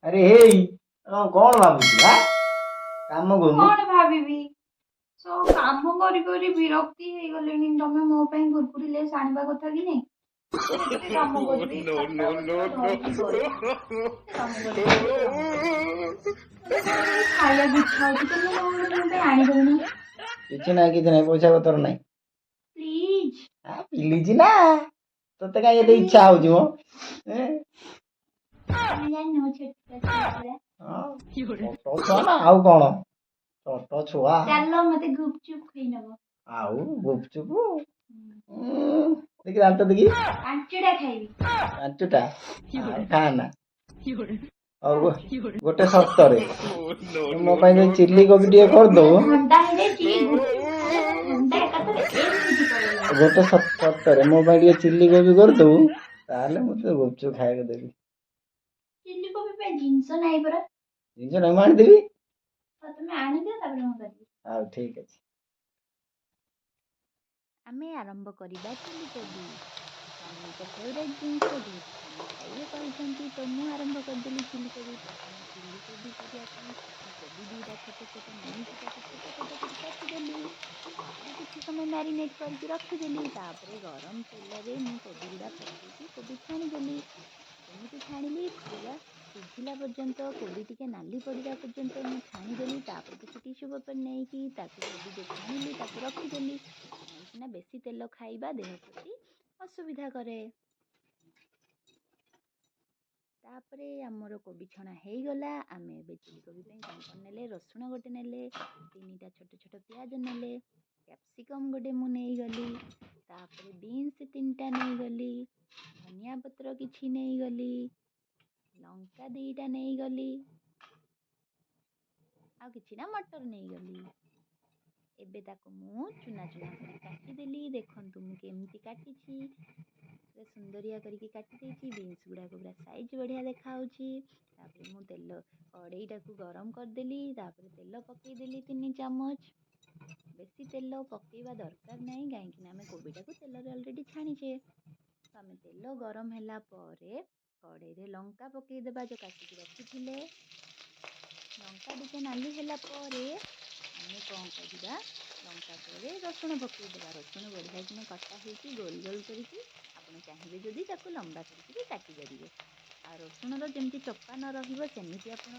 ଆରେ ହେଇ, କଣ ଭାବୁଛୁ? ଆ କାମ କରୁନୁ। କଣ ଭାବିବି? ସବୁ କାମ କରି କରି ବିରକ୍ତି ହେଇଗଲିଣି। ତମେ ମୋ ପାଇଁ କୁରକୁରି, ଲେସ୍ ଆଣିବା କଥା କି ନାଇଁ? କେତେ କାମ କରିବି? ଖାତା ପତ୍ର ଧରିକି ଗଲି। କେତେ କାମ କରିବି, କେତେ କାମ କରିବି? ମତେ କଣ ଗୋଟେ ଖାଇବାକୁ ଇଚ୍ଛା ହଉଛି। ତମେ କଣ ଗୋଟେ ମୋ ପାଇଁ ଆଣିଦଉନ। କିଛି ନାହିଁ, କିଛି ନାହିଁ, ପଇସା ପତ୍ର ନାହିଁ। ପ୍ଲିଜ। ଆ ପ୍ଲିଜ ନା, ତତେ କାହିଁ ଏତେ ଇଚ୍ଛା ହଉଛି ମ ଏ? ତମେ ଜାଣିନ, ମୁଁ ଛୋଟ ଛୁଆ ପୁରା। ହଁ, ଛୋଟ ଛୁଆ ନା ଆଉ କଣ? ଛୋଟ ଛୁଆ। ଚାଲ, ମତେ ଗୁପଚୁପ ଖୁଆଇ ନବ। ଆଉ ଗୁପଚୁପ? ଦେଖି ଦାନ୍ତ ଦେଖି। 5ଟା ଖାଇବି। 5ଟା? ଆଉ ଖା ନା। ହଉ, ଗୋଟେ ସର୍ତ୍ତରେ। ତୁ ମୋ ପାଇଁ ଯଦି ଚିଲି କୋବି ଟିକେ କରିଦବୁ। ଥଣ୍ଡା ହେଇଯାଇଛି, ଗୁପଚୁପ ଖାଇଲେ ଥଣ୍ଡା ଏକାଥରେ ଏମିତି ପଳେଇବ। ଗୋଟେ ସର୍ତ୍ତରେ ମୋ ପାଇଁ ଟିକେ ଚିଲି କୋବି କରିଦବୁ, ତାହେଲେ ମୁଁ ତତେ ଗୁପଚୁପ ଖାଇବାକୁ ଦେବି। ଚିଲି କୋବି ପାଇଁ ଜିନିଷ ନାହିଁ ପରା। ଜିନିଷ ନାହିଁ, ମୁଁ ଆଣିଦେବି। ହଉ, ତମେ ଆଣିଦିଅ, ତାପରେ ମୁଁ କରିବି। ହଉ, ଠିକ ଅଛି। ଆମେ ଆରମ୍ଭ କରିବା ଚିଲି କୋବି। ସ୍ୱାମୀଙ୍କ ଫେଭରାଇଟ୍ ଜିନିଷ, ଯେହେତୁ ସ୍ୱାମୀ ଖାଇବେ କହିଛନ୍ତି, ତ ମୁଁ ଆରମ୍ଭ କରିଦେଲି ଚିଲି କୋବି। ପ୍ରଥମେ ଚିଲି କୋବି କରିବା ପାଇଁ ମୁଁ କୋବି ଦୁଇଟା ଛୋଟ ଛୋଟ ନେଇକି ତାକୁ ଛୋଟ ଛୋଟ କରି କାଟିଦେଲି। ତାପରେ କିଛି ସମୟ ମ୍ୟାରିନେଟ୍ କରିକି ରଖିଦେଲି। ତାପରେ ଗରମ ତେଲରେ ମୁଁ କୋବି ଗୁଡ଼ା ପକେଇକି କୋବି ଛାଣିଦେଲି। କେମିତି ଛାଣିଲି? ପୁରା ସିଝିଲା ପର୍ଯ୍ୟନ୍ତ, କୋବି ଟିକେ ନାଲି ପଡ଼ିଲା ପର୍ଯ୍ୟନ୍ତ ମୁଁ ଛାଣିଦେଲି। ତାପରେ କିଛି ଟିସୁ ପେପର୍ ନେଇକି ତାକୁ କୋବି ଯେଉଁ ଛାଣିଲି ତାକୁ ରଖିଦେଲି, କାହିଁକିନା ବେଶୀ ତେଲ ଖାଇବା ଦେହ ପ୍ରତି ଅସୁବିଧା କରେ। ତାପରେ ଆମର କୋବି ଛଣା ହେଇଗଲା। ଆମେ ଏବେ ଚିଲି କୋବି ପାଇଁ କ'ଣ କ'ଣ ନେଲେ? ରସୁଣ ଗୋଟେ ନେଲେ, ତିନିଟା ଛୋଟ ଛୋଟ ପିଆଜ ନେଲେ, କ୍ୟାପ୍ସିକମ୍ ଗୋଟେ ମୁଁ ନେଇଗଲି, ତାପରେ ବିନ୍ସ ତିନିଟା ନେଇଗଲି, ଧନିଆ ପତ୍ର କିଛି ନେଇଗଲି, ଲଙ୍କା 2ଟା ନେଇଗଲି, ଆଉ କିଛିଟା ମଟର ନେଇଗଲି। ଏବେ ତାକୁ ମୁଁ ଚୁନା ଚୁନା କରି କାଟିଦେଲି। ଦେଖନ୍ତୁ ମୁଁ କେମିତି କାଟିଛି। ପୁରା ସୁନ୍ଦରିଆ କରିକି କାଟି ଦେଇଛି। ବିନ୍ସ ଗୁଡ଼ାକ ପୁରା ସାଇଜ୍ ବଢ଼ିଆ ଦେଖାହେଉଛି। ତାପରେ ମୁଁ ତେଲ କଡ଼େଇଟାକୁ ଗରମ କରିଦେଲି। ତାପରେ ତେଲ ପକେଇଦେଲି 3 ଚାମଚ। ବେଶୀ ତେଲ ପକେଇବା ଦରକାର ନାହିଁ, କାହିଁକିନା ଆମେ କୋବିଟାକୁ ତେଲରେ ଅଲରେଡ଼ି ଛାଣିଛେ। ତ ଆମେ ତେଲ ଗରମ ହେଲା ପରେ କଡ଼େଇରେ ଲଙ୍କା ପକେଇଦେବା, ଯେଉଁ କାଟିକି ରଖିଥିଲେ। ଲଙ୍କା ଟିକେ ନାଲି ହେଲା ପରେ ଆମେ କ'ଣ କରିବା? ଲଙ୍କା ପରେ ରସୁଣ ପକେଇଦେବା। ରସୁଣ ବଢ଼ିଆ କିନା କଟା ହେଇକି ଗୋଲ ଗୋଲ କରିକି। ଆପଣ ଚାହିଁବେ ଯଦି ତାକୁ ଲମ୍ବା କରିକି ବି କାଟିପାରିବେ। ଆଉ ରସୁଣର ଯେମିତି ଚୋପା ନ ରହିବ, ସେମିତି ଆପଣ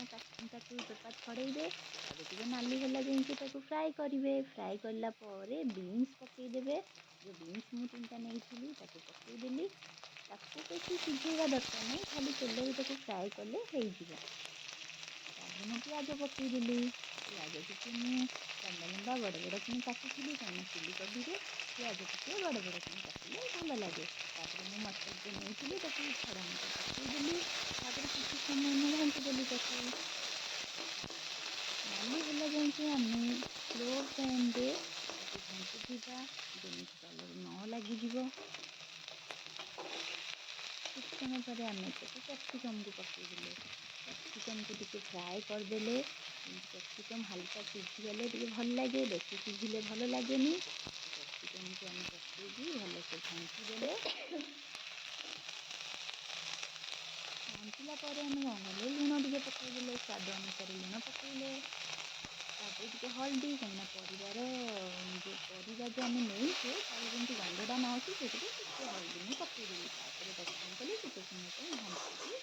ତାକୁ ଚୋପା ଛଡ଼େଇବେ। ତାପରେ ଟିକେ ନାଲି ହେଲା ଯାଇକି ତାକୁ ଫ୍ରାଏ କରିବେ। ଫ୍ରାଏ କଲା ପରେ ବିନ୍ସ ପକେଇଦେବେ। ଯେଉଁ ବିନ୍ସ ମୁଁ ତିନିଟା ନେଇଥିଲି, ତାକୁ ପକେଇଦେଲି। ତାକୁ ବେଶୀ ସିଝେଇବା ଦରକାର ନାହିଁ, ଖାଲି ତେଲରେ ତାକୁ ଫ୍ରାଏ କଲେ ହେଇଯିବ। ତାପରେ ମୁଁ ପିଆଜ ପକେଇଦେଲି। ପିଆଜ ଟିକେ ମୁଁ ଲମ୍ବା ଲମ୍ବା, ବଡ଼ ବଡ଼ କିଣି କାଟିଥିଲି, କାହିଁକିନା ଚିଲି କୋବିରେ ପିଆଜ ଟିକେ ବଡ଼ ବଡ଼ କିଣି କାଟିଲେ ଭଲ ଲାଗେ। ତାପରେ ମୁଁ ମଟର ଯେଉଁ ନେଇଥିଲି, ତାକୁ ଛଡ଼ା ମଟର ପକେଇଦେଲି। ତାପରେ କିଛି ସମୟ ମୁଁ ଘାଣ୍ଟି ଦେଲି ତାକୁ। ନାଲି ହେଲା ଯାଇକି ଆମେ ସ୍ଲୋ ଫ୍ଲେମ୍ରେ ତାକୁ ଘାଣ୍ଟୁଥିବା, ଯେମିତି ତଳରେ ନ ଲାଗିଯିବ। କିଛି ସମୟ ପରେ ଆମେ ତାକୁ କ୍ୟାପ୍ସିକମ୍କୁ ପକେଇଦେଲେ। କ୍ୟାପ୍ସିକମ୍କୁ ଟିକେ ଫ୍ରାଏ କରିଦେଲେ। କ୍ୟାପ୍ସିକମ୍ ହାଲକା ସିଝିଗଲେ ଟିକେ ଭଲ ଲାଗେ, ବେଶୀ ସିଝିଲେ ଭଲ ଲାଗେନି। କ୍ୟାପ୍ସିକମ୍କୁ ଆମେ ପକେଇକି ଭଲସେ ଘାଣ୍ଟି ଦେଲେ। ଘାଣ୍ଟିଲା ପରେ ଆମେ କ'ଣ କଲେ? ଲୁଣ ଟିକେ ପକେଇଦେଲେ। ସ୍ୱାଦ ଅନୁସାରେ ଲୁଣ ପକେଇଲେ। ତାପରେ ଟିକେ ହଳଦୀ, କାହିଁକିନା ପରିବାର ଯେଉଁ ପରିବା ଯେଉଁ ଆମେ ନେଇଛେ, ତାର ଯେମିତି ଗନ୍ଧଟା ନ ଆସେ, ସେଥିପାଇଁ ଟିକେ ହଳଦୀ ମୁଁ ପକେଇଦେଲି। ତାପରେ ତାକୁ କ'ଣ କଲି? ଟିକେ ସମୟ ପାଇଁ ଘାଣ୍ଟିକି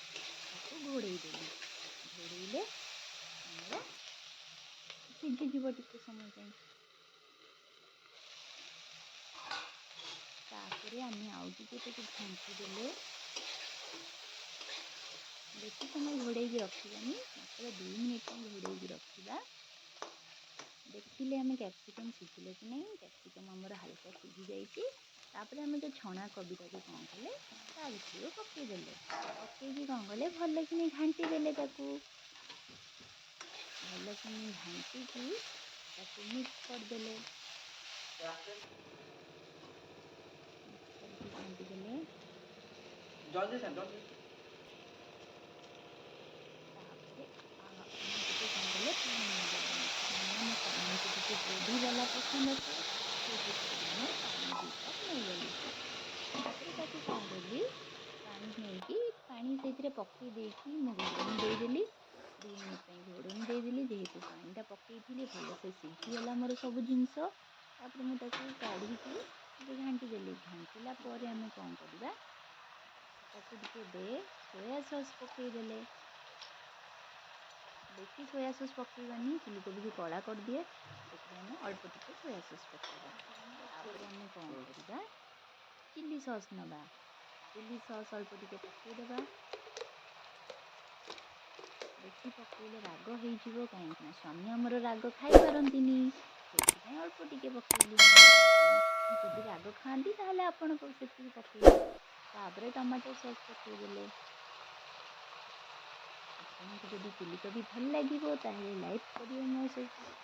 ତାକୁ ଘୋଡ଼େଇ ଦେଲି। ଘୋଡ଼େଇଲେ ଆମର ସିଝିଯିବ ଟିକେ ସମୟ ପାଇଁ। ତାପରେ ଆମେ ଆଉ ଟିକେ ତାକୁ ଘାଣ୍ଟି ଦେଲେ। ବେଶୀ ସମୟ ଘୋଡ଼େଇକି ରଖିବାନି, ମାତ୍ର 2 ମିନିଟ୍ ପାଇଁ ଘୋଡ଼େଇକି ରଖିବା। ଦେଖିଲେ ଆମେ କ୍ୟାପ୍ସିକମ୍ ସିଝିଲେ କି ନାହିଁ। କ୍ୟାପ୍ସିକମ୍ ଆମର ହାଲକା ସିଝି ଯାଇଛି। ତାପରେ ଆମେ ଯେଉଁ ଛଣା କୋବିଟାକୁ କ'ଣ କଲେ? ତା ଭିତରକୁ ପକେଇଦେଲେ। ପକେଇକି କ'ଣ କଲେ? ଭଲକିନି ଘାଣ୍ଟି ଦେଲେ ତାକୁ। ଭଲକିନି ଘାଣ୍ଟିକି ତାକୁ ମିକ୍ସ କରିଦେଲେ। ମିକ୍ସ କରିକି ଘାଣ୍ଟି ଦେଲେ। ତାପରେ ଆମେ ଟିକେ କ'ଣ କଲେ? ପାଣି ନେଇଗଲେ, କାହିଁକିନା ମୋ ସ୍ୱାମୀଙ୍କୁ ଟିକେ ଗ୍ରେଭି ବାଲା ପସନ୍ଦ ଆସେ, ସେଇଥିପାଇଁ ମୁଁ ପାଣି 2 କପ୍ ନେଇଗଲି। ତାପରେ ତାକୁ କ'ଣ କଲି? ପାଣି ନେଇକି, ପାଣି ସେଇଥିରେ ପକେଇକି ପକାଇ ଦେଇକି ମୁଁ ଘୋଡ଼ଣୀ ଦେଇଦେଲି। 2 ମିନିଟ୍ ପାଇଁ ଘୋଡ଼ଣୀ ଦେଇଦେଲି। ଯେହେତୁ ପାଣିଟା ପକାଇଥିଲି, ଭଲସେ ସିଝିଗଲା ମୋର ସବୁ ଜିନିଷ। ତାପରେ ମୁଁ ତାକୁ କାଢ଼ିକି ଟିକେ ଘାଣ୍ଟି ଦେଲି। ଘାଣ୍ଟିଲା ପରେ ଆମେ କ'ଣ କରିବା? ତାକୁ ଟିକେ ଏବେ ସୋୟା ସସ୍ ପକାଇଦେଲେ। ବେଶୀ ସୋୟା ସସ୍ ପକାଇବାନି, ଚିଲି କୋବିକୁ କଳା କରିଦିଏ। ସେଥିପାଇଁ ଆମେ ଅଳ୍ପ ଟିକେ ସୋୟା ସସ୍ ପକାଇବା। ତାପରେ ଆମେ କ'ଣ କରିବା? ଚିଲି ସସ୍ ନେବା। ଚିଲି ସସ୍ ଅଳ୍ପ ଟିକେ ପକାଇଦେବା। ବେଶୀ ପକାଇଲେ ରାଗ ହେଇଯିବ, କାହିଁକିନା ସ୍ୱାମୀ ଆମର ରାଗ ଖାଇପାରନ୍ତିନି। ସେଥିପାଇଁ ଅଳ୍ପ ଟିକେ ପକାଇଲି ମୁଁ। ଯଦି ରାଗ ଖାଆନ୍ତି, ତାହେଲେ ଆପଣ ସେତିକି ପକାଇବେ। ତାପରେ ଟମାଟୋ ସସ୍ ପକାଇଦେଲେ। ଆପଣଙ୍କୁ ଯଦି ଚିଲି କୋବି ଭଲ ଲାଗିବ, ତାହେଲେ ଲାଇକ୍ କରିବେ,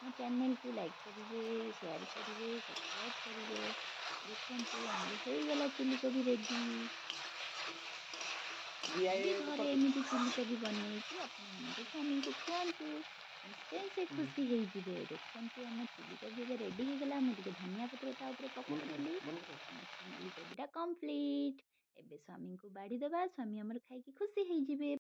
ମୋ ଚ୍ୟାନେଲକୁ ଲାଇକ୍ କରିବେ, ସେୟାର କରିବେ, ସବସ୍କ୍ରାଇବ୍ କରିବେ। ଦେଖନ୍ତୁ, ଆମର ହେଇଗଲା ଚିଲି କୋବି ରେଡ଼ି। ବି ଘରେ ଏମିତି ଚିଲି କୋବି ବନେଇକି ଆପଣମାନଙ୍କ ସ୍ୱାମୀଙ୍କୁ ଖୁଆନ୍ତୁ, ନିଶ୍ଚୟ ସେ ଖୁସି ହେଇଯିବେ। ଦେଖନ୍ତୁ, ଆମ ଚିଲି କୋବି ଏବେ ରେଡ଼ି ହେଇଗଲା। ମୁଁ ଟିକେ ଧନିଆ ପତ୍ର ତା ଉପରେ ପକାଇଦେଲି। ଆମ ଚିଲି କୋବିଟା କମ୍ପ୍ଲିଟ୍। ଏବେ ସ୍ୱାମୀଙ୍କୁ ବାଢ଼ି ଦେବା। ସ୍ୱାମୀ ଆମର ଖାଇକି ଖୁସି ହେଇଯିବେ।